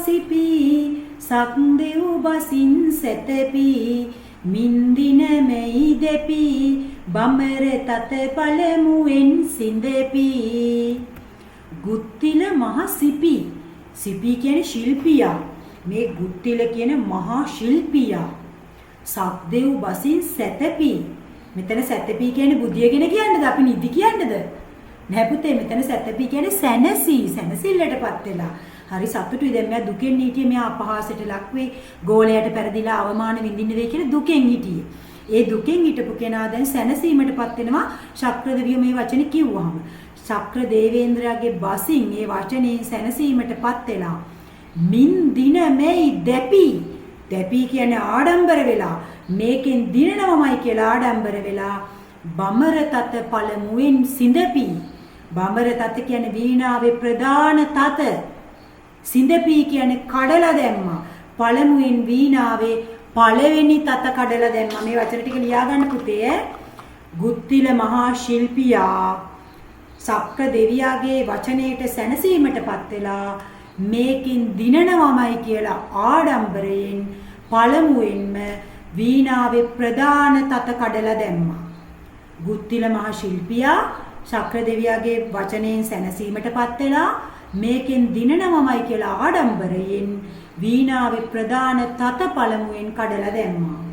Tzipi සක්දෙව් බසින් සැතපි මින්දින මෙයි දෙපි බමර තත පළමුවෙන් සිඳපි. ගුත්තිල මහ සිපි. සිපි කියන්නේ ශිල්පියා. මේ ගුත්තිල කියන මහා ශිල්පියා සක්දෙව් බසින් සැතපි. මෙතන සැතපි කියන්නේ බුදියගෙන කියන්නද, අපි නිදි කියන්නද? නෑ පුතේ, මෙතන සැතපි කියන්නේ සැනසී, සැනසෙල්ලටපත් වෙලා. හරි සතුටුයි. දැන් මෙයා දුකෙන් හිටියේ, මෙයා අපහාසයට ලක් වෙයි, ගෝලයට පෙරදිලා අවමාන විඳින්න වෙයි කියලා දුකෙන් හිටියේ. ඒ දුකෙන් හිටපු කෙනා දැන් සැනසීමටපත් වෙනවා ශක්‍ර දෙවියෝ මේ වචනේ කිව්වහම. ශක්‍ර දේවේන්ද්‍රයාගේ බසින් ඒ වචනයෙන් සැනසීමටපත් වෙලා මින් දින මෙයි දැපි. දැපි කියන්නේ ආඩම්බර වෙලා, මේකෙන් දිනනවමයි කියලා ආඩම්බර වෙලා බමර තත පළමුවෙන් සිඳපි. බමර තත කියන්නේ වීණාවේ ප්‍රධාන තත. සිඳපි කියන්නේ කඩලා දැම්මා. පළමුවෙන් වීණාවේ පළවෙනි තත කඩලා දැම්මා. මේ වචන ටික ලියා ගන්න පුතේ ඈ. ගුත්තිල මහා ශිල්පියා සක්‍ර දෙවියාගේ වචනයට සැනසීමටපත් වෙලා මේකෙන් දිනනවමයි කියලා ආඩම්බරයෙන් පළමුවෙන්ම වීණාවේ ප්‍රධාන තත කඩලා දැම්මා. ගුත්තිල මහ ශිල්පියා ශක්‍ර දෙවියාගේ වචනයෙන් සැනසීමටපත් වෙලා මේකෙන් දිනනවමයි කියලා ආඩම්බරයෙන් වීණාවේ ප්‍රධාන තත පළමුවෙන් කඩලා දැම්මා.